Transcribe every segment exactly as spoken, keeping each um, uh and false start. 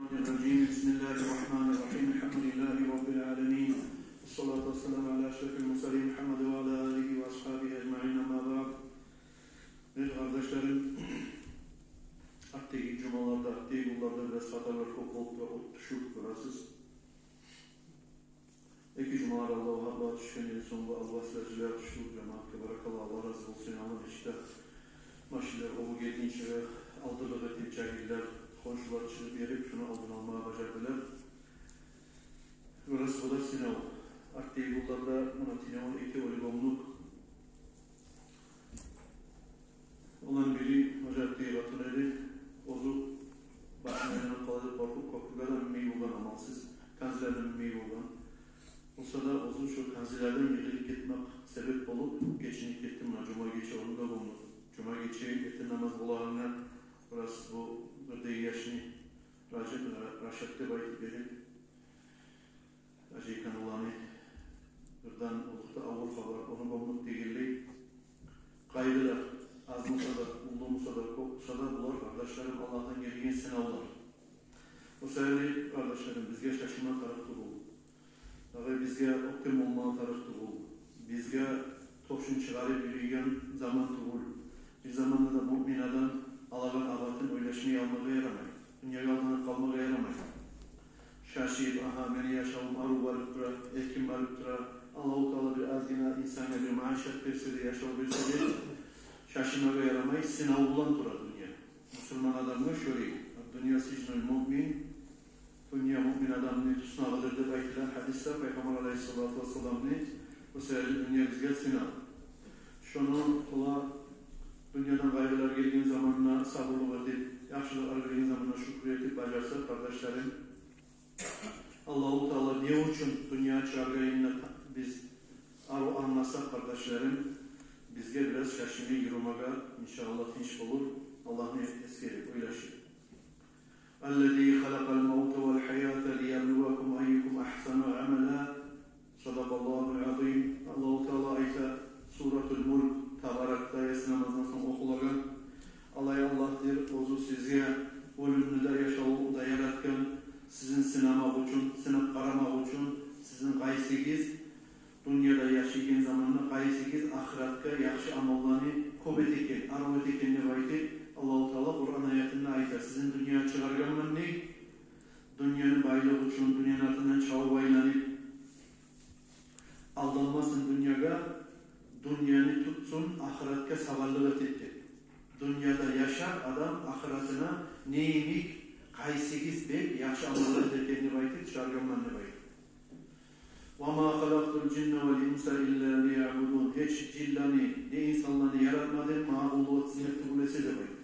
الرجيم. بسم الله الرحمن الرحيم. الحمد لله رب العالمين. والصلاة والسلام على أشرف المرسلين محمد وعلى آله وأصحابه أجمعين. أما بعد. Гьюрметли къардашларым, артдагъы жумаларда, артдагъы гюнлерде бираз хаталар кёп болуп тура, от тюшюп турасыз. Эки жумалар Аллагьу Акбар тюшгенден сонг, Аллагь сиз ачылып тюшдю, жамаатгъа баракалла, Аллагь рази болсун, Аллагь ичде. Машинлер оьлюп гетгинче алдырлыкъ этип, жагьиллер, хоншулар чыгъып берип, шуну алдын алмагъа бажардылар. Бираз бу да сынав. Артдагъы гюнлерде муна тюнегюн эки оьлю болмакъ. Оланы бири ажайып къатын эди. Оьзю башына айланып къалар деп къоркъуп, кёпюрге де минмей болгъан, амалсыз, канзилеге минмей болгъан. Болса да, оьзю шо канзиледен йыгъылып гетмек себеп болуп, гечинип гетди. Муна жума гече оьлюм де болмакъ. Жума гече эртен намаз болагъангъа бираз бу бирдагъы яшны Ражип, Ра-, Рашат деп айтып берип, Ажайкан уланы бирден узукъда авур хабар, ону болмакъ дегенлей. Къайгъылар, аз буса да, уллу буса да, кёп буса да, булар, къардашларым, Аллагьдан гелген сынавлар. О саялы, къардашларым, бизге шашмагъа тарыкъ тюгюл. Дагъы бизге оьктем болмагъа тарыкъ тюгюл. Бизге тёшюн чыгъарып юрюйген заман тюгюл. Бир заманда да муъмин адам алагъан абатын ойлашмай алмагъа ярамай. Дюньягъа алданып къалмагъа ярамай. Шашып, агьа, мени яшавум арив барып тура, эркин барып тура, Аллагьу Таала бир азгъына инсангъа бир маишат берсе де, яшав берсе де, шашмагъа ярамай, сынав булан тура дюнья. Мусулман адамгъа шолай. Ад-дунья сижнул муъмин, дюнья муъмин адамны туснагъыдыр деп айтыла гьадисде, Пайхаммар алайгьиссалату вассаламны. О саялы дюнья бизге сынав. Шону, олар, дюньядан къайгъылар гелген заманда сабурлукъ этип, яхшылыкълар гелген заманда шюкюр этип бажарсакъ, къардашларым, Аллагьу Таала не учун дюньягъа чыгъаргъанын биз арив англасакъ, къардашларым, бизге бираз шашмай юрюмеге, иншааллагь, тынч болур, Аллагьны эсгерип, ойлашып. الذي خلق الموت والحياة ليبلوكم أيكم أحسن عملا. صدق الله العظيم. Аллагьу Таала айта, Суратул Мульк, Табаракда, яссы намаздан сонг охулагъан. Алай Аллагьдыр, оьзю сизге оьлюмню де, яшавну да яратгъан, сизин сынамакъ учун, сынап къарамакъ учун, сизин къайсыгъыз дюньяда яшайгъан заманда къайсыгъыз ахыратгъа яхшы амалланы кёп эте экен, арив эте экен деп айтып, Аллагьу Таала Къуран аятында айта. Сизин дюньягъа чыгъаргъанман дей, дюньяны байлыгъы учун, дюньяны артындан чабып айланып, алданмасын дюньягъа, дюньяны тутсун, ахыратгъа сабурлукъ этип деп. Дюньяда яшап адам ахыратына не йимик, къайсыгъыз бек яхшы амаллар эте экен деп айтып чыгъаргъанман деп айта. وما خلقت الجن والإنس إلا ليعبدون. Гьеч жинлени, не инсанланы яратмадым, магъа къуллукъ этсинлер тюгюл эсе деп айта.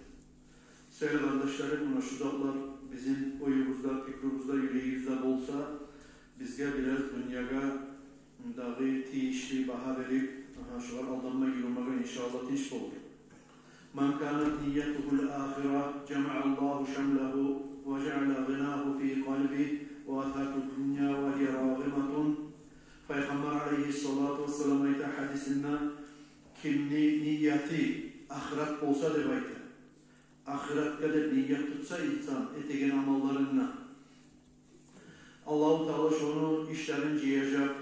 Сыйлы къардашларым, муна шу затлар бизин оюбузда, пикрубузда, юрегибизде болса, бизге бираз дюньягъа дагъы тийишли багьа берип, агьа, шугъар алданмай юрюмеге, иншааллагь, тынч болур. من كانت نيته الآخرة جمع الله شمله وجعل غناه في قلبه وأتته الدنيا وهي راغمة. Пайхаммар алайгьиссалату вассалам айта гьадисинде, кимни нияты ахырат болса деп айта, ахыратгъа деп ният тутса инсан этеген амалларында, Аллагьу Таала шону ишлерин жыяжакъ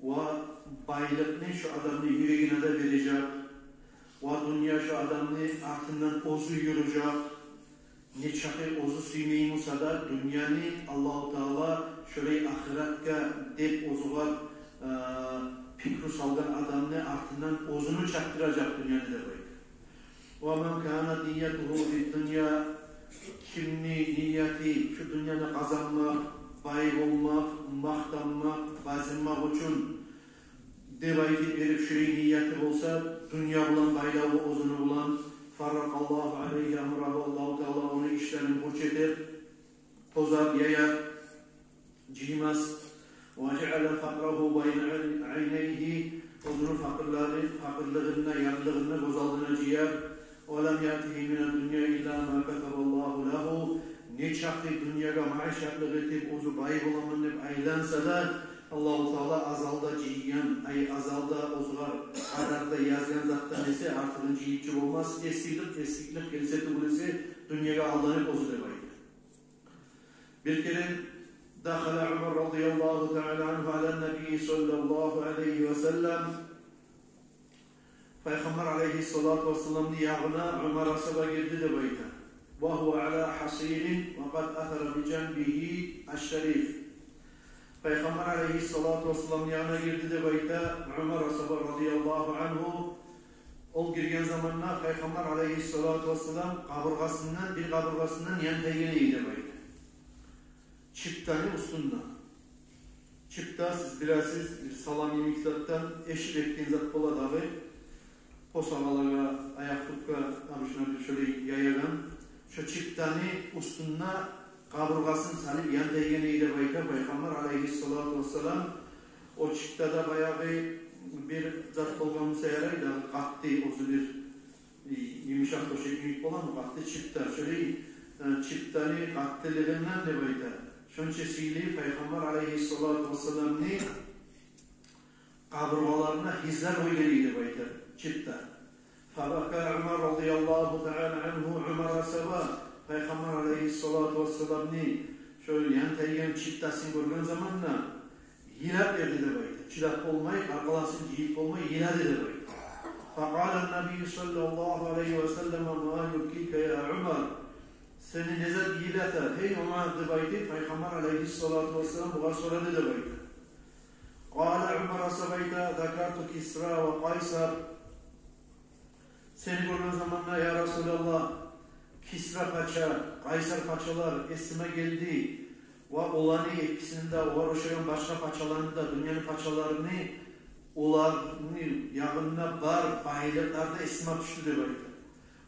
ва байлыкъны шо адамны юрегине де бережек ва дюнья шо адамны артындан оьзю юрюжек. Нечакъы оьзю сюймей буса да, дюньяны Аллагьу Таала шолай ахыратгъа деп оьзюгер, э, пикру салгъан адамны артындан оьзюню чапдыражакъ дюньяны деп айта. ومن كانت نيته في الدنيا, кимни нияты шу дюньяны къазанмакъ, бай болмакъ, макътанмакъ, базынмакъ учун деп айтып берип, шулай нияты болса, дюнья булан байлаву оьзюню булан, فرق الله عليه أمره, Аллагьу Таала ону ишлерин бурч этер, тозар, яяр, жыймас. وجعل فقره بين عينيه, оьзюню факъырлыгъын, факъырлыгъын да, ярлылыгъын да гёз алдына жыяр. ولم يأته من الدنيا إلا ما كتب الله له. Нечакъы дюньягъа маишатлыкъ этип, оьзю бай боламан деп айланса да, Аллагьу Таала азалда жыйгъан, ай, азалда оьзюгер къадарда язгъан затдан эсе артыгъын жыйып чы болмас. Эсирлик, эсирлик гелсе тюгюл эсе, дюньягъа алданып оьзю деп айта. Бир керен دخل عمر رضي الله تعالى عنه على النبي صلى الله عليه وسلم. Пайхаммар алайгьиссалату вассаламны ягъына Умар асгьаба гирди деп айта. وهو على حصير وقد أثر بجنبه الشريف. Пайхаммар алайгьиссалату вассаламны ягъына гирди деп айта Умар асгьаба радияллагьу ангьу. Ол гирген заманда Пайхаммар алайгьиссалату вассалам къабургъасындан, бир къабургъасындан ян тайгъан эди деп айта. Чиптаны уьстюнде. Чипта, сиз билесиз, бир салам йимик затдан, эшик этген зат бола дагъы. Посагъалагъа, аякъ тюпге обычно бир шолай яягъан. Шо чиптаны уьстюнде къабургъасын салып ян тайгъан эди деп айта Пайхаммар алайгьиссалату вассалам. О чиптада баягъы бир зат болгъан буса ярай да, къатты, оьзю бир, э, йымышакъ тёшек йимик боламы, къатты чипта. Шолай, э, чиптаны къаттылыгъындан деп айта. Шонча сыйлы Пайхаммар алайгьиссалату вассаламны къабургъаларына гьызлар къойгъан эди деп айта чипта. فبكى عمر رضي الله تعالى عنه, Умар асгьаба Пайхаммар алайгьиссалату вассаламны шо ян тайгъан чиптасын гёрген заманда йылап берди деп айта. Чыдап болмай, къаркъарасын жыйып болмай йылады деп айта. فقال النبي صلى الله عليه وسلم: ما يبكيك يا عمر؟ Сени не зат йылата, гьей Умар, деп айтып, Пайхаммар алайгьиссалату вассалам бугъар сорады деп айта. قال, Умар асгьаба айта: ذكرت كسرى وقيصر. Сени гёрген заманда, я Расулаллагь, Кисра пача, Къайсар пачалар эсиме гелди. Ва оланы экисини де, олар ошайгъан башгъа пачаланы да, дюньяны пачаларыны, оланы ягъында бар байлыкълар да эсиме тюшдю деп айта.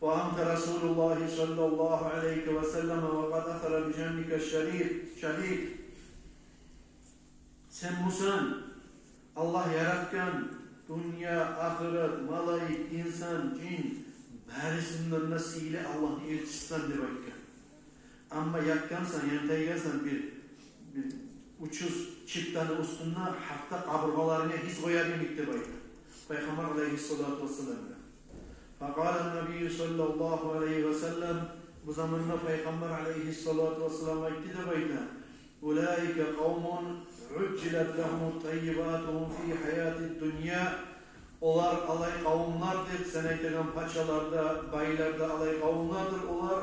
وأنت رسول الله صلى الله عليه وسلم وقد أثر بجنبك الشريف، شريف. Сен бусан Аллагь яратгъан дюнья, ахырат, малайик, инсан, жин, барысындан да сыйлы Аллагьны элчисисан деп айтгъан. Амма ятгъансан, янтайгъансан бир, бир учуз чиптаны уьстюнде, гьатта къабургъаларынга гьыз къояр йимик деп айта Пайхаммар алайгьиссалату вассаламгъа. فقال النبي صلى الله عليه وسلم, бу заманда Пайхаммар алайгьиссалату вассалам айтды деп айта: أولئك قوم عجلت لهم طيباتهم في حياة الدنيا. Олар алай къавумлардыр, сен айтагъан пачалар да, байлар да алай къавумлардыр, олар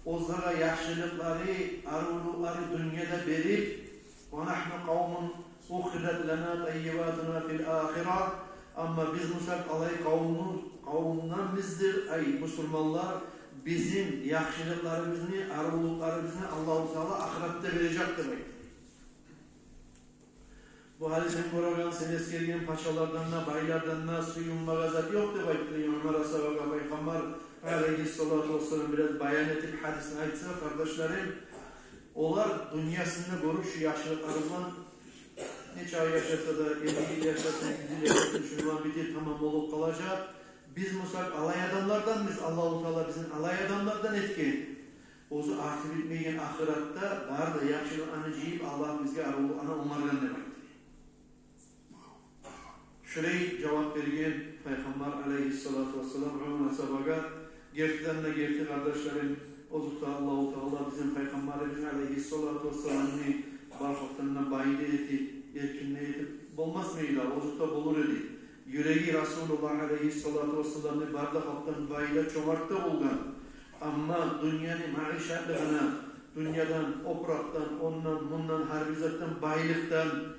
оьзлеге яхшылыкълары, арывлукълары дюньяда берип, ونحن قوم أخرت لنا طيباتنا في الآخرة. Амма биз бусакъ алай къавумну, къавумдан биздир, ай, бусурманлар, бизин яхшылыкъларыбызны, арывлукъларыбызны Аллагьу Таала ахыратда бережек деп айтды. Бу гьали сен гёреген, сен эсгерген пачалардан да, байлардан да сююнмеге зат ёкъ деп айтды Умар асгьабагъа Пайхаммар алайгьиссалату вассалам. Бираз баян этип гьадисни айтса, къардашларым, олар дюньясында гёрюп шу яхшылыкълары булан, нече ай яшаса да, элли йыл яшаса, юз йыл яшаса, шуну булан битип тамам болуп къалажакъ. Биз бусакъ алай адамлардан, биз, Аллагьу Таала бизин алай адамлардан этген. Оьзю арты битмейген ахыратда бары да яхшылыкъланы жыйып, Аллагь бизге арывлукъланы онгаргъан деп айтды. Шулай жавап берген Пайхаммар алайгьиссалату вассалам Умар асгьабагъа. Гертиден де герти, къардашларым, озокъда, Аллагьу Таала бизин Пайхаммарыбыз алайгьиссалату вассаламны бар халкъдан да бай да этип, эркин де этип болмасмы эди, озокъда, болур эди. Юреги Расулуллагь алайгьиссалату вассаламны бар да халкъдан бай да, чомарт да болгъан. Амма дюньяны маишатлыгъына, дюньядан, опуракъдан, ондан, мундан, гьар бир затдан, байлыкъдан,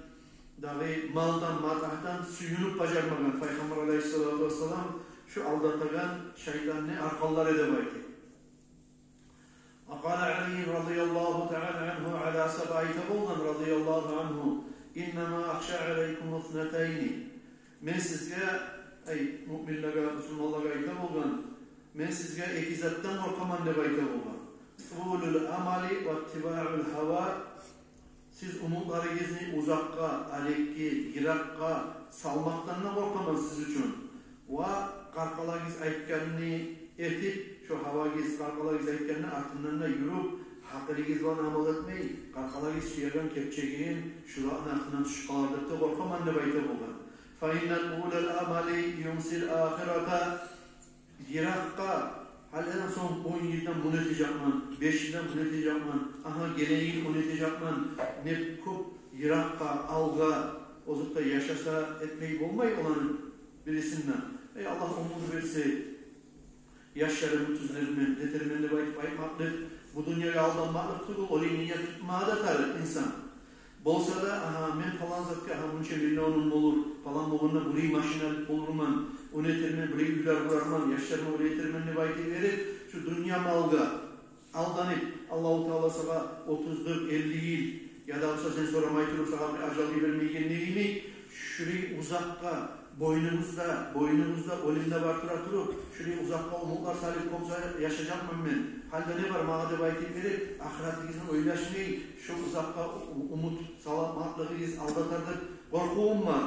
дагъы малдан, матагьдан сююнюп бажармагъан Пайхаммар алайгьиссалату вассалам шу алдатагъан шайтанны аркъанлары деп айтып. وقال علي رضي الله تعالى عنه, Али асгьаба айта болгъан, رضي الله عنه: إنما أخشى عليكم اثنتين. Мен сизге, ай, муъминлеге, бусурманлагъа айта болгъан, мен сизге эки затдан къоркъаман деп айта болгъан. طول الأمل واتباع الهوى. Сиз умутларыгъызны узакъгъа, алекге, йыракъгъа салмакъдан да къоркъаман сиз учун. Ва къаркъарагъыз айтгъанны этип, шо гьавагъыз, къаркъарагъыз айтгъанны артындан да юрюп, гьакъылыгъыз булан амал этмей, къаркъарагъыз сюеген, кепчеген шуланы артындан тюшюп къалар деп де къоркъаман деп айта болгъан. فإن طول الأمل ينسي الآخرة. Йыракъгъа, гьалиден сонг он йылдан муну этежекмен, беш йылдан муну этежекмен, Агьа, гелеген йыл ону этежекмен, не кёп йыракъгъа, алгъа, озокъда, яшаса этмей болмай оланы бирисинден. Эй, Аллагь оьмюр берсе, яшларымны тюзлермен, нетермен деп айтып айтмакълыкъ, бу дюньягъа алданмакълыкъ тюгюл, олай ният тутмагъа да тарыкъ инсан. Болса да, агьа, мен палан затгъа, агьа, мунча миллионум болур, палан болгъанда булай машин алып болурман, ону этермен, булай уьйлер къурарман, яшларыма олай этермен деп айтып берип, шу дюнья малгъа алданып, Аллагьу Таала сагъа отуз, къыркъ, элли йыл, яда буса сен сорамай туруп, сагъа бир ажал йибермеген йимик, шулай узакъгъа, бойнугъузда, бойнугъузда оьлюм де бар тура туруп, шулай узакъгъа умутлар салып, къомса яшажакъман мен, гьали де не бар магъа деп айтып берип, ахыратыгъызны ойлашмай, шу узакъгъа у-, умут салмакълыгъыгъыз алдатар деп къоркъувум бар.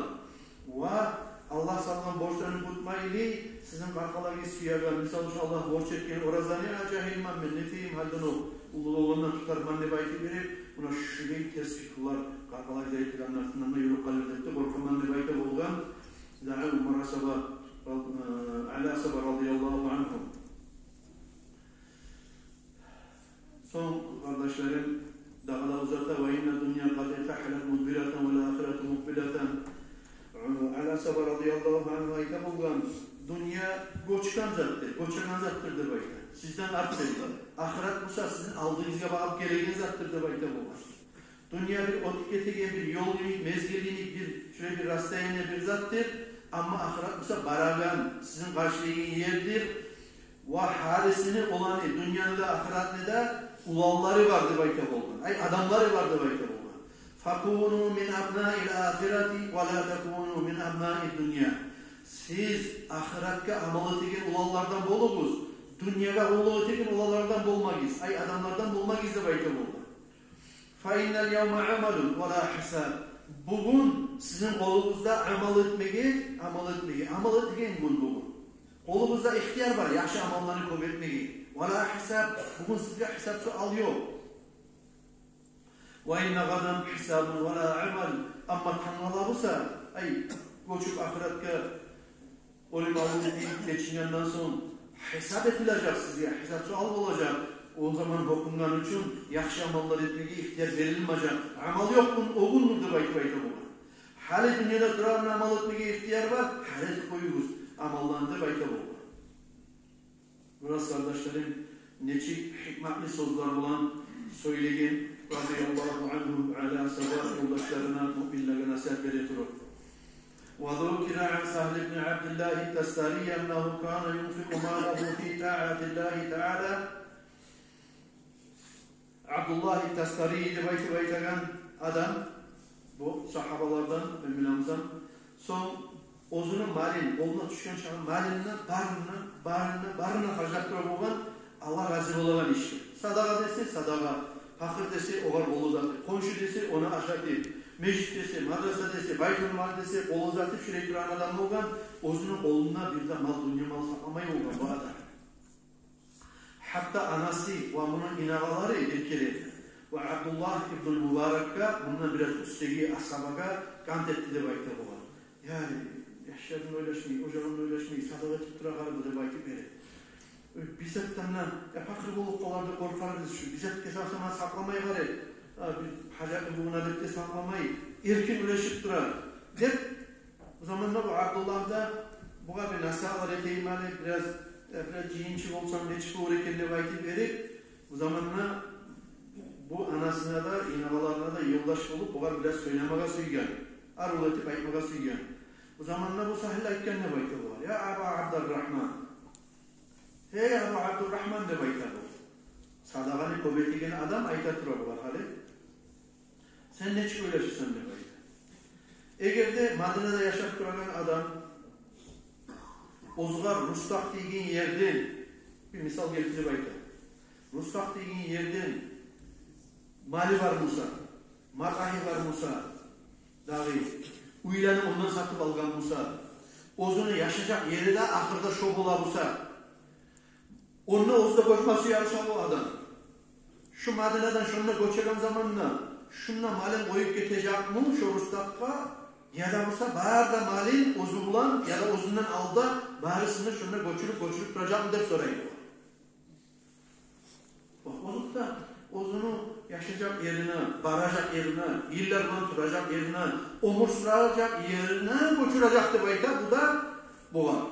Ва Аллагь салгъан борчланы тутмайлы, сизин къаркъарагъыз сюеген, мисал учун, Аллагь борч этген оразаны, а, жагьилмен мен, нетейим, гьалиден о уллу болгъандан тутарман деп айтып берип, муна шулай терс пикрулар къаркъарагъызда айтылгъан артындан да юрюп къалыр деп де къоркъаман деп айта болгъан. Дагъы Умар асгьаба, э, Али асгьаба радияллагьу ангьу. Сонг, къардашларым, дагъы да узата: «Ва инна дунья къад иртагьалат мудбиратан вал ахирату мукъбилатан». Али асгьаба радияллагьу ангьу айта болгъан: «Дюнья гёчген затдыр, гёчеген затдыр», – деп айта. «Сизден артда, – дей, – ахырат буса сизин алдыгъызгъа багъып гелеген затдыр», – деп айта болгъан. Дюнья бир оьтюп гетеген бир ёл йимик, мезгил йимик бир, шулай бир расстояние бир затдыр, амма ахырат буса барагъан, сизин къаршылайгъан ердир. Ва гьарисини, оланы, дюньяны да, ахыратны да уланлары бар деп айта болгъан. Ай, адамлары бар деп айта болгъан. «Факуну мин абнаил ахирати ва ла такуну мин абнаид дунья». Сиз ахыратгъа амал этеген уланлардан болугъуз, дюньягъа къуллукъ этеген уланлардан болмагъыз, ай, адамлардан болмагъыз деп айта болгъан. «Фа иннал явма амалун ва ла гьисаб». Бугюн сизин къолугъузда амал этмеге, амал этмеге, амал этеген гюн бугюн. Къолугъузда ихтияр бар яхшы амалланы кёп этмеге. «Ва ла гьисаб», бугюн сизге гьисап-суал ёкъ. «Ва инна гъадан гьисабун ва ла амал». Амма тангала буса, ай, гёчюп ахыратгъа, оьлюм алып гечингенден сонг гьисап этилежек сизге, гьисап-суал болажакъ. О заман гьёкюнген учун яхшы амаллар этмеге ихтияр берилмежек. Амал ёкъ гюн о гюндюр деп айтып айта болгъан. Гьали дюньяда турагъанда амал этмеге ихтияр бар, гьали этип къоюгъуз амалланы деп айта болгъан. Бираз, къардашларым, нечик гьикматлы сёзлер булан сёйлеген, радияллагьу ангьу, Али асгьаба ёлдашларына, муъминлеге насигьат бере туруп. «Ва зукира ан Сагьл ибн Абдиллагьи Тастари аннагьу кана юнфикъу малагьу фи таатиллагьи таала». Абдуллагь ибн Тастари деп айтып айтагъан адам, бу сагьабалардан, мен билемсем, сонг оьзюню малын, къолуна тюшген чакъы малын барын, барын, барын харжлап тура болгъан, Аллагь рази болагъан ишге. Садагъа десе, садагъа, пакъыр десе, огъар къолу узатып, къоншу десе, ону ашатып, межит десе, мадраса десе, байтул мал десе, къолу узатып, шулай турагъан адам болгъан, оьзюню къолунда бир де мал, дюнья мал сакъламай болгъан бу адам. Гьатта анасы ва муну инагъалары бир керен ва Абдуллагь ибн Мубаракгъа, мундан бираз уьстдеги асгьабагъа къант этди деп айта болгъан. Яни, яшларын ойлашмай, ожагъын ойлашмай, садагъа этип тура къара бу деп айтып бере. Бир затдан да, я, пакъыр болуп къалар деп къоркъарбыз, шу бир затгъа сакъ-, сакъламай къара, а, бир гьажатлы болгъанда деп де сакъламай, эркин уьлешип тура деп. Бу заманда бу Абдуллагь да бугъар бир насигьатлар этейим гьали, бираз, э, бираз жыйынчы болсам, нечик болур экен деп айтып берип, бу заманда бу анасына да, инагъаларына да ёлдаш болуп, бугъар бираз сёйлемеге сюйген, арив этип айтмагъа сюйген. Бу заманда бу Сагьл айтгъан деп айта бугъар: «Я Аба Абдуррагьман, гьей Абу Абдуррагьман», – деп айта бу. Садагъаны кёп этеген адам айта тура бугъар гьали. «Сен нечик ойлашасан?» – деп айта. Эгер де Мадинада яшап турагъан адам оьзюне рустакъ тийген ерден, бир мисал гелтирип айта, рустакъ тийген ерден малы бар буса, матагьы бар буса, дагъы уьйлени ондан сатып алгъан буса, оьзюню яшажакъ ери де ахырда шо бола буса, онда оьзю де гёчме сюе буса бу адам, шу Мадинадан шонда гёчеген заманда шунда малын къоюп гетежекми шо рустакъгъа, яда буса бары да малын оьзю булан, яда оьзюнден алда барысын да шонда гёчюрюп, гёчюрюп туражакъмы деп сорай бу. Бакъ, оьзю де оьзюню яшажакъ ерине, баражакъ ерине, йыллар булан туражакъ ерине, оьмюр сюрежек ерине гёчюрежек деп айта. Бу да бугъар: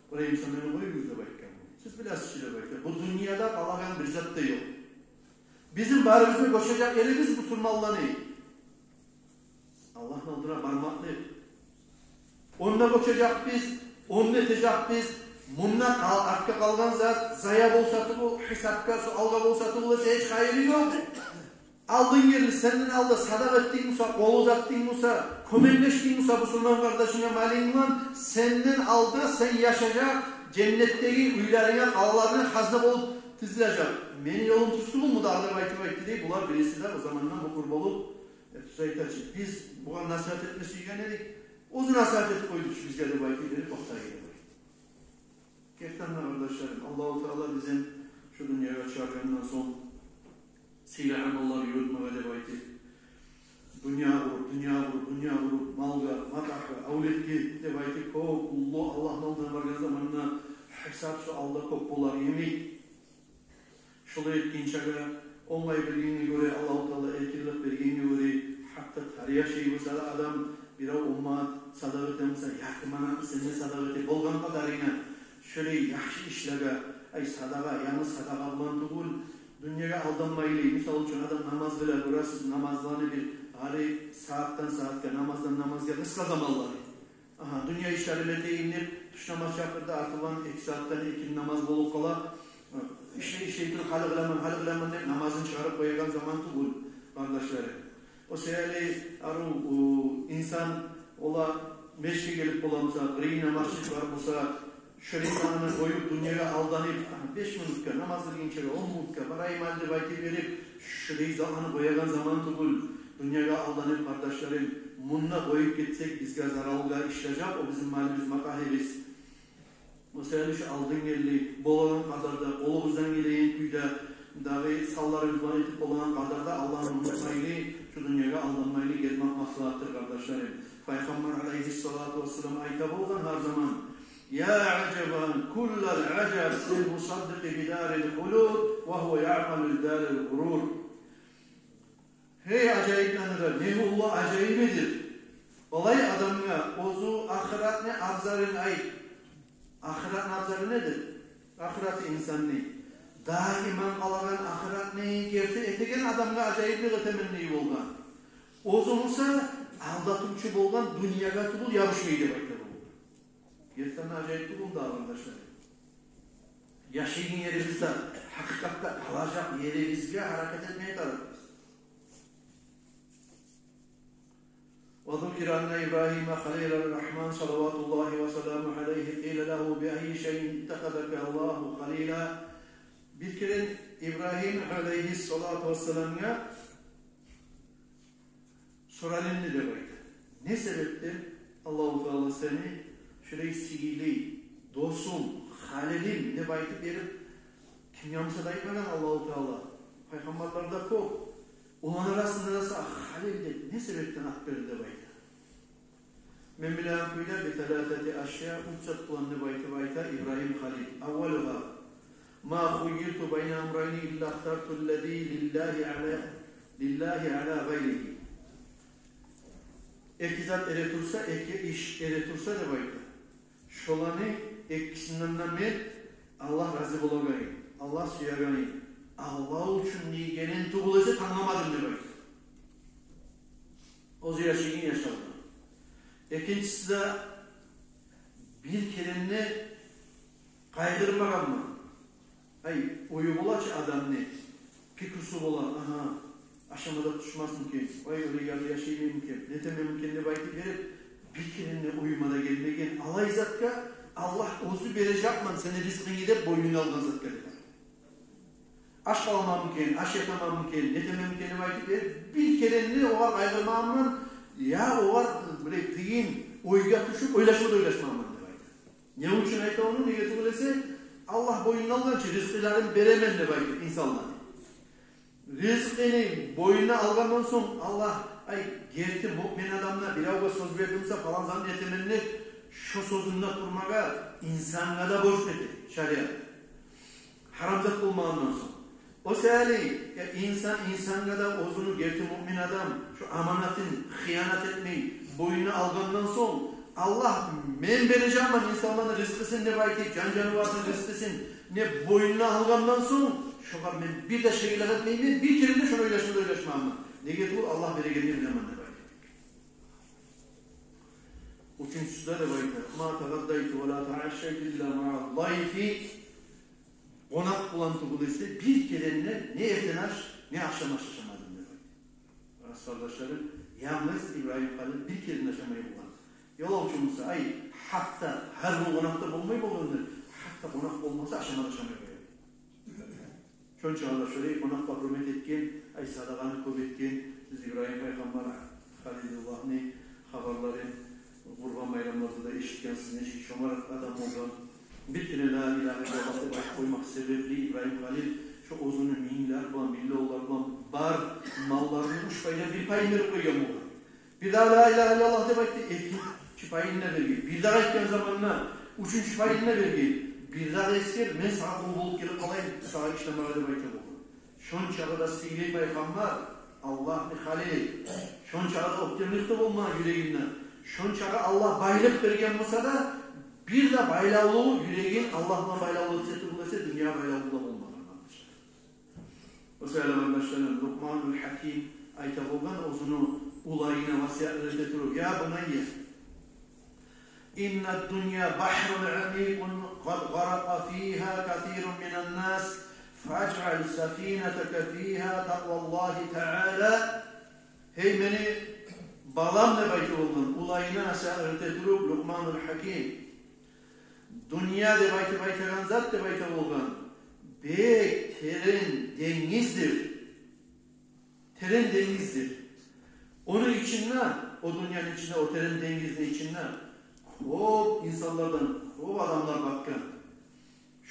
«Къурайым, сен мени къоюгъуз», — деп айтгъан. Сиз билесиз чи деп айта, бу дюньяда къалагъан бир зат да ёкъ. Бизин барыбызны гёчюрежек ерибиз бусурманланы Аллагьны алдына бармакълыкъ. Онда гёчежекбиз, онда этежекбиз. Мунда къал-, артгъа къалгъан зат зая болса тюгюл, гьисапгъа, суалгъа болса тюгюл эсе, гьеч хайыры ёкъ. Алдын гелди, сенден алда садагъа этдинг буса, къол узатдынг буса, кёмеклешдинг буса бусурман къардашынга малынг булан, сенден алда сен яшажакъ женнетдеги уьйлеринге, къалаларынга хазна болуп тизилежек. Мени ёлум тюз тюгюлмю дагъы деп айтып айтды дей. Булар бириси де о заманда мукъур болуп, э, тюз айта чы. Биз бугъар насигьат этме сюйген эдик, оьзю насигьат этип къойду чу бизге деп айтып берип, вакъти геле. Гертиден де, къардашларым, Аллагьу Таала бизин шу дюньягъа чыгъаргъандан сонг сыйлы амаллар юрютмеге деп айтып, дюнья къуруп, дюнья къуруп, дюнья къуруп, малгъа, матагьгъа, авлетге деп айтып, кёп уллу Аллагьны алдына баргъан заманда гьисап-суал да кёп болар йимик. Шолай этгинчеге, онгай билгенге гёре, Аллагьу Таала эркинлик бергенге гёре, гьатта тария шей болса да адам, бирев он манат садагъа этген буса, ярты манатны сен де садагъа эте болгъан къадарынга, шолай яхшы ишлеге, ай, садагъа, янгыз садагъа булан тюгюл, дюньягъа алданмайлы. Мисал учун, адам намаз къыла, гёресиз, намазланы бир гьали сагьатдан сагьатгъа, намаздан намазгъа къысгъа заманлары. Агьа, дюнья ишлерин этейим деп, тюш намаз чакъырды, артындан эки сагьатдан экинни намаз болуп къала. Ишлей, ишлей туруп, гьали къыламан, гьали къыламан деп, намазын чыгъарып къоягъан заман тюгюл, къардашларым. О саялы арив, о, инсан, ола, межитге гелип бола буса, къырыйында межит бар буса, шолай затны къоюп, дюньягъа алданып, агьа, беш минутгъа, намаз къылгъынчагъа он минутгъа барайым гьали деп айтып берип, шолай затланы къоягъан заман тюгюл. Дюньягъа алданып, къардашларым, мунда къоюп гетсек, бизге заралгъа ишлежек о бизин малыбыз, матагьыбыз. О саялы шу алдын гелди, болагъан къадарда, къолубуздан гелеген кюйде, дагъы санларыбыз булан этип болагъан къадарда Аллагьны унутмайлы, шу дюньягъа алданмайлы гетмек маслагьатдыр, къардашларым. Пайхаммар алайгьиссалату вассалам айта болгъан гьар заман: «يا عجبا كل العجب للمصدق بدار الخلود وهو يعمل لدار الغرور». Гьей, ажайыпланы да не уллу ажайыбыдыр олай адамгъа, оьзю ахыратны абзарын, ай, ахыратны абзары недир? Ахыраты инсанны, даиман къалагъан ахыратны герти этеген адамгъа ажайыплыкъ этемен дей болгъан. Оьзю буса алдатывчу болгъан, дюньягъа тюгюл ябушмай деп айта болгъан. Гертиден де ажайып тюгюлмю, къардашлар? Яшайгъан ерибизде, гьакъыкъатда къалажакъ ерибизге гьаракат этмеге тарыкъбыз. وذكر أن إبراهيم خليل الرحمن صلوات الله وسلامه عليه قيل له: «بأي شيء اتخذك الله خليلا؟» Бир керен Ибрагьим алайгьиссалату вассаламгъа соралынды деп айта. Не себепден Аллагьу Таала сени шулай сыйлы досум, халилим деп айтып берип, кимге буса да айтмагъан Аллагьу Таала. Пайхаммарлар да кёп. Оланы арасында да сагъа Халил деп не себепден ат берди деп айта. Мен билеген кюйде, بثلاثة أشياء, уьч зат булан деп айтып айта Ибрагьим Халил. أولها: «ما خيرت بين أمرين إلا اخترت الذي لله على، لله على غيره». Эки зат эре турса, эки иш эре турса деп айта, шоланы экисинден де мен Аллагь рази болагъанын, Аллагь сюегенин, Аллагь учун дегенин тюгюл эсе, тангламадым деп айта. Оьзю яшайгъан яшавда. Экинчиси де, бир керен де къайгъырмагъанман. Ай, ою бола чы адамны, пикрусу бола, агьа, ашама да тюшмесмикен, ай, оьле гьали яшайманмикен, нетеменмикен деп айтып берип, бир керен де оюма да гелмеген алай затгъа, Аллагь оьзю бережекмен сени ризкъынгны деп бойнуна алгъан затгъа деп. Аш къаламанмикен, аш ятаманмикен, нетеменмикен деп айтып берип, бир керен де огъар къайгъырмагъанман, я огъар бир къыйын ойгъа тюшюп, ойлашма да ойлашмагъанман деп айта. Не учун айта ону? Неге тюгюл эсе, Аллагь бойнуна алгъан чы, ризкъыларын беремен деп айтып инсанланы. Ризкъыны бойнуна алгъандан сонг Аллагь, ай, герти муъмин адам да биревге сёз берди буса, палан затны этемен деп, шо сёзюнде турмагъа инсангъа да борч эте шариат. Гьарам зат болмагъандан сонг. О саялы, я, инсан инсангъа да, оьзюню герти муъмин адам шо аманатын хыянат этмей, бойнуна алгъандан сонг, Аллагь, мен бережекмен инсанланы ризкъысын деп айтып, жан-жаныварны ризкъысын деп бойнуна алгъандан сонг, шогъар мен бир де шегилек этмеймен, бир керен де шону ойлашма да ойлашмайман. Неге тюгюл, Аллагь берегенни билемен деп айтып. Уьчюнчюсю де деп айта: «Ма тагъаддайту ва ла тагьашшайту илла маъа дайфи». Къонакъ булан тюгюл эсе, бир керен де не эртен аш, не ахшам аш ашамадым деп айта. Рас, къардашларым, янгыз Ибрагьим Халил бир керен ашамай болгъан. Ёлавчу буса, ай, гьатта гьар гюн къонакъда болмай болгъандыр, гьатта къонакъ болмаса, ашама да ашамай къоя. Шончакъы да шолай къонакъгъа гьюрмет этген, ай, садагъаны кёп этген. Биз Ибрагьим пайхаммар, Халилуллагьны хабарларын Къурбан байрамларда да эшитгенсиз, нечик шомарыкъ адам болгъан. Бир керен «Ла илагьа иллаллагь» деп айтып къоймакъ себепли Ибрагьим Халил шо оьзюню минглер булан, миллионлар булан бар малларыны уьч пайда бир пайын берип къойгъан болгъан. Бир дагъы «Ла илагьа иллаллагь» деп айтды, экинчи пайын да берген. Бир дагъы айтгъан заманда уьчюнчю пайын да берген. Бир дагъы эсгер, мен сагъа къул болуп гелип къалайым, сагъа ишлемеге деп айта болгъан. Шончакъы да сыйлы пайхаммар, Аллагьны халили. Шончакъы да оьктемлик де болмагъан юрегинде. Шончакъы Аллагь байлыкъ берген буса да, бир де байлавлу юрегин Аллагь булан байлавлу этсе, тюгюл эсе дюньягъа байлавлу да болмагъан. О саялы, къардашларым, Лукъманул Гьаким айта болгъан оьзюню уланына васият эте туруп: «Я бунайя, инна ддунья бахрун амикъун къад гъаракъа фигьа касирун минан нас, фажъал сафинатака фигьа такъваллагьи таъала». Гьей мени балам, деп айта болгъан уланына насигьат эте туруп Лукъманул Гьаким. Дюнья деп айтып айтагъан зат, деп айта болгъан, бек терен денгиздир. Терен денгиздир. Ону ичинде, о дюньяны ичинде, о терен денгизни ичинде кёп инсанлардан кёп адамлар батгъан.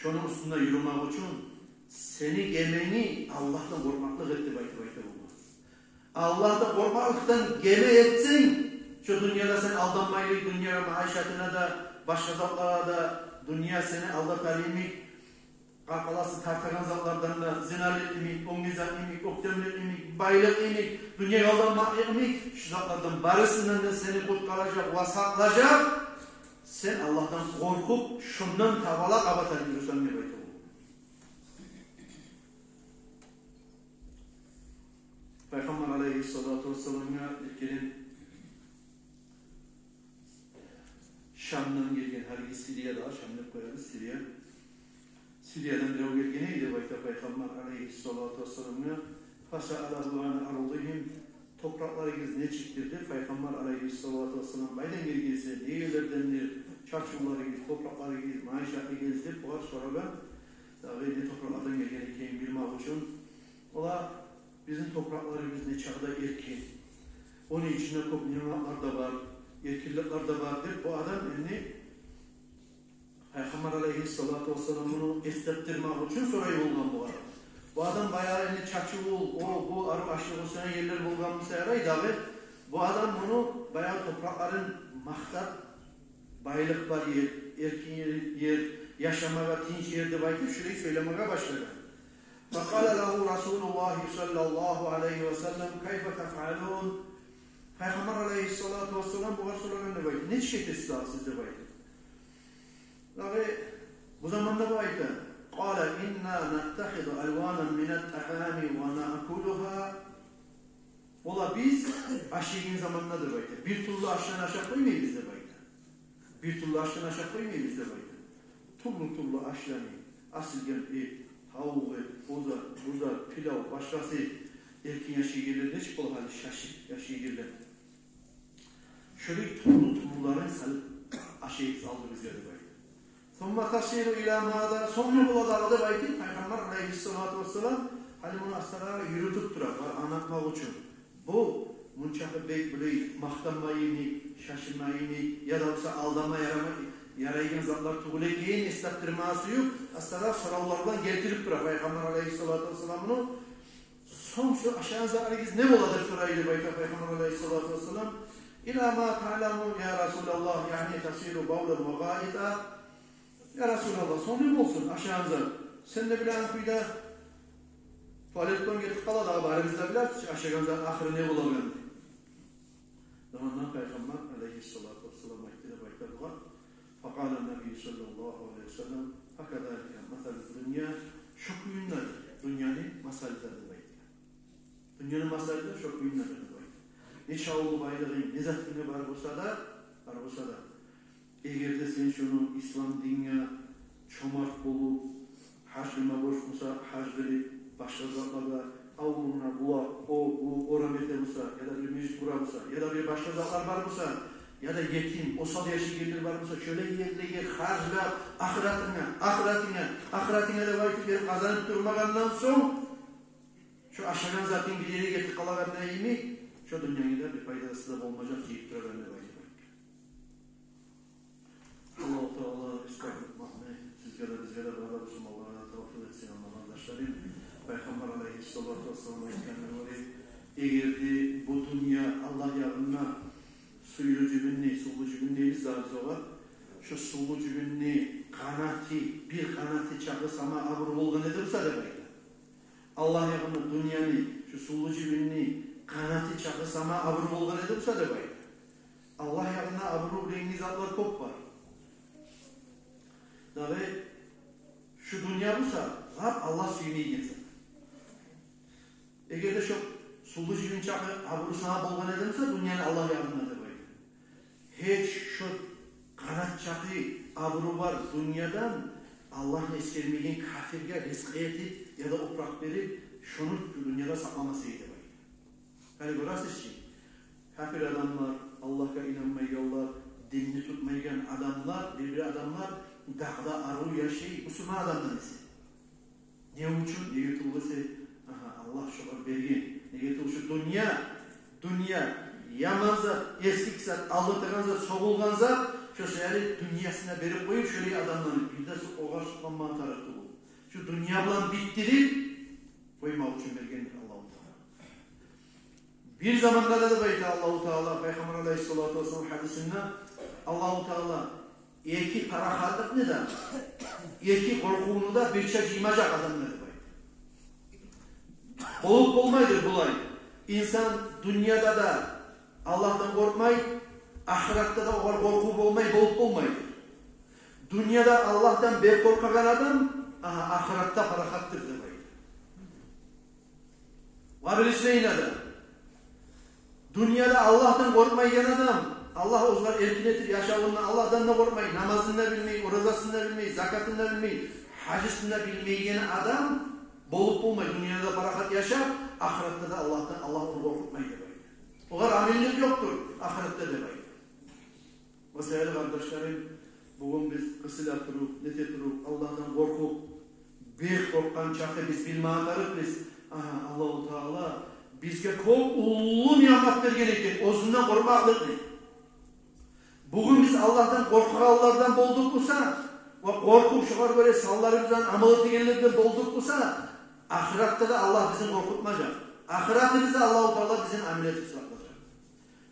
Шону уьстюнде юрюмек учун сени геменги Аллагьдан къоркъмакълыкъ эт, деп айтып айта болгъан. Аллагьдан къоркъмакълыкъдан геме этсенг, шо дюньяда сен алданмайлыкъ, дюнья маишатына да, башгъа затлагъа да, дюнья сени алдатар йимик, къаркъарасын тартагъан затлардан да, зиналыкъ йимик, оьнге зат йимик, оьктемлик йимик, байлыкъ йимик, дюньягъа алданмакълыкъ йимик, шу затлардан барысындан да сени къутгъаражакъ ва сакълажакъ сен Аллагьдан къоркъуп, шондан табала къабат алып юрюсенг, деп айта болгъан. Пайхаммар алайгьиссалату вассаламгъа бир керен Шамдан гелген, гьалиги Сирия да, Шам деп къоябыз, Сирия. Сириядан бирев гелген эди, деп айта, Пайхаммар алайгьиссалату вассаламгъа. Фасаалагьу ан ардигьим, топуракъларыгъыз нечикдир деп, Пайхаммар алайгьиссалату вассалам, къайдан гелгенсиз, не ерлердендир, чарчувларыгъыз, топуракъларыгъыз, маишатлыгъыгъыз деп, огъар сорагъан. Дагъы не топуракълардан гелген экенин билмек учун. Олар: бизин топуракъларыбыз нечакъы да эркин, ону ичинде кёп ниъматлар да бар, эркинликлер де бар деп, бу адам энни Пайхаммар алайгьиссалату вассалам муну эсгертдирмек учун сорай болгъан бу адам. Бу адам баягъы энни чачывул, о, бу, арив ашлыкъ оьсеген ерлер болгъан буса ярай дагъы, бу адам муну баягъы топуракъларын макътап, байлыкъ бар ер, эркин ер, яшамагъа тынч ер деп айтып, шулай сёйлемеге башлагъан. Факъала лагьу Расулуллагьи саллаллагьу алайгьи ва саллам: «Кайфа тафъалун?» Пайхаммар алайгьиссалату вассалам бугъар сорагъан деп айта: «Нечик этесиз дагъы сиз?» — деп айта. Дагъы бу заманда бу айта: «Къала: инна наттахизу алванан минат тагьами ва наъкулугьа». Ола биз аш еген заманда, деп айта, бир тюрлю ашланы ашап къоймайбыз, деп айта. Бир тюрлю ашланы ашап къоймайбыз, деп айта. Тюрлю-тюрлю ашланы, асилген эт, тавукъ эт, о зат, бу зат, пилав, башгъасы, эркин яшайгъанлар нечик бола гьали, шашып яшайгъанлар. Шолай тюрлю-тюрлюлерин салып ашайбыз алдыбызгъа, деп айта. Сумма тасиру ила маза, сонг не бола дагъы деп айтып, Пайхаммар алайгьиссалату вассалам гьали муну астарагъа юрютюп тура, бар англатмакъ учун. Бу мунчакъы бек булай макътанмайыны, шашынмайыны, яда буса алдама ярамай, ярайгъан затлар тюгюл экенин эсгертдирмеге сююп, астарагъа соравлар булан гелтирип тура Пайхаммар алайгьиссалату вассалам муну. Сонг шо ашагъан затларыгъыз не бола деп сорай деп айта Пайхаммар алайгьиссалату вассалам. Ила ма таъламу, я Расулаллагь, яни тасиру бавлан ва гъаита. Я Расулаллагь, сонг не болсун ашагъан зат? Сен де билеген кюйде, Туалетден гетип къала, дагъы барыбыз да билебиз чи ашагъан затны ахыры не болагъанны. Шондан Пайхаммар алайгьиссалату вассалам айтды деп айта бугъар. Факъала ннабийю саллаллагьу алайгьи ва саллам: «Факадалика масалу ддунья». Шо кюйде дюньяны масалы да деп айтды. Дюньяны масалы да шо кюйде деп айтды. Нече уллу байлыгъынг, не затынг бар буса да, бар буса да, эгер де сен шону ислам динге чомарт болуп, гьаж къылма борч буса, гьаж къылып, башгъа затларда, авулунгда булакъ, о, бу, орам эте буса, яда бир межит къура буса, яда бир башгъа затлар бар буса, яда етим, осал яшайгъанлар бар буса, шолай ерлеге харжлап, ахыратынга, ахыратынга, ахыратынга деп айтып, бир къазанып турмагъандан сонг, шо ашагъан затынг бир ерге гетип къалагъанда йимик, шо дюньянгда бир пайдасы да болмажакъ, жыйып турагъан деп айтып айтгъан. Аллагьу Таала истагьматны сизге де, бизге де, бары да бусурманлагъа да тавфикъ этсин, Аллагь, къардашларым. Пайхаммар алайгьиссалату вассалам айтгъангъа гёре, эгер де бу дюнья Аллагь ягъында сувлу жюбюнню, сувлу жюбюн дейбиз дагъы биз огъар, шо сувлу жюбюнню къанаты, бир къанаты чакъы сама абуру болгъан эди буса деп айта. Аллагь ягъында дюньяны, шо сувлу жюбюнню къанаты чакъы сама абуру болгъан эди буса деп айта. Аллагь ягъында абуру булангъы затлар кёп бар. Дагъы шо дюнья буса, лап Аллагь сюймейген зат. Эгер де шо сувлу жюбюн чакъы абуру сама болгъан эди буса дюньяны Аллагь ягъында деп айта, гьеч шо къанат чакъы абуру бар дюньядан Аллагьны эсгермейген капирге ризкъы этип яда опуракъ берип, шону шо дюньяда сакъламас эди деп айта. Гьали гёресиз чи, капир адамлар, Аллагьгъа инанмайгъанлар, динни тутмайгъан адамлар, бир-бир адамлар дагъы да арив яшай бусурман адамдан эсе. Не учун? Неге тюгюл эсе, агьа, Аллагь шогъар берген. Неге тюгюл эсе, дюнья, дюнья яман зат, эсгик зат, алдатагъан зат, согъулгъан зат. Шо саялы дюньясын да берип къоюп, шолай адамланы бир де су-, огъар сукъланмагъа тарыкъ тюгюл. Шо дюнья булан битдирип къоймакъ учун бергендир Аллагьу Таала. Бир заманда да, деп айта Аллагьу Таала, Пайхаммар алайгьиссалату вассалам гьадисинде, Аллагьу Таала эки парахатлыкъны да, эки къоркъувну да бирче жыймажакъ адамлар деп айта. Болуп болмайдыр булай. Инсан дюньяда да Аллагьдан къоркъмай, ахыратда да огъар къоркъув болмай, болуп болмайдыр. Дюньяда Аллагьдан бек къоркъагъан адам, агьа, ахыратда парахатдыр деп айта. Ва бир ислейин адам. Дюньяда Аллагьдан къоркъмайгъан адам, Аллагь оьзюне эркин этип яшавунда Аллагьдан да къоркъмай, намазын да билмей, оразасын да билмей, закатын да билмей, гьажысын да билмейген адам болуп болмай. Дюньяда парахат яшап, ахыратда да Аллагьдан, Аллагь ону къоркъутмай деп айта. Огъар аминлик ёкъдур ахыратда деп айта. Масала, къардашларым, бугюн биз къысыла туруп, нете туруп, Аллагьдан къоркъуп, бек къоркъгъан чакъы биз билмеге тарыкъбыз. Агьа, Аллагьу Таала бизге кёп уллу ниъмат берген экен, оьзюнден къоркъмакълыкъны. Бугюн биз Аллагьдан къоркъагъанлардан болдукъ буса, ва къоркъуп, шогъар гёре санларыбыздан амал этегенлерден болдукъ буса, ахыратда да Аллагь бизин къоркъутмажакъ. Ахыратыбызда Аллагьу Таала бизин аминлетип сакълажакъ.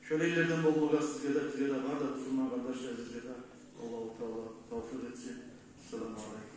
Шолайлардан болмагъа сизге де, бизге де, бары да бусурман къардашларыбызгъа да Аллагьу Таала тавфикъ этсин. Ассаламу алейкум.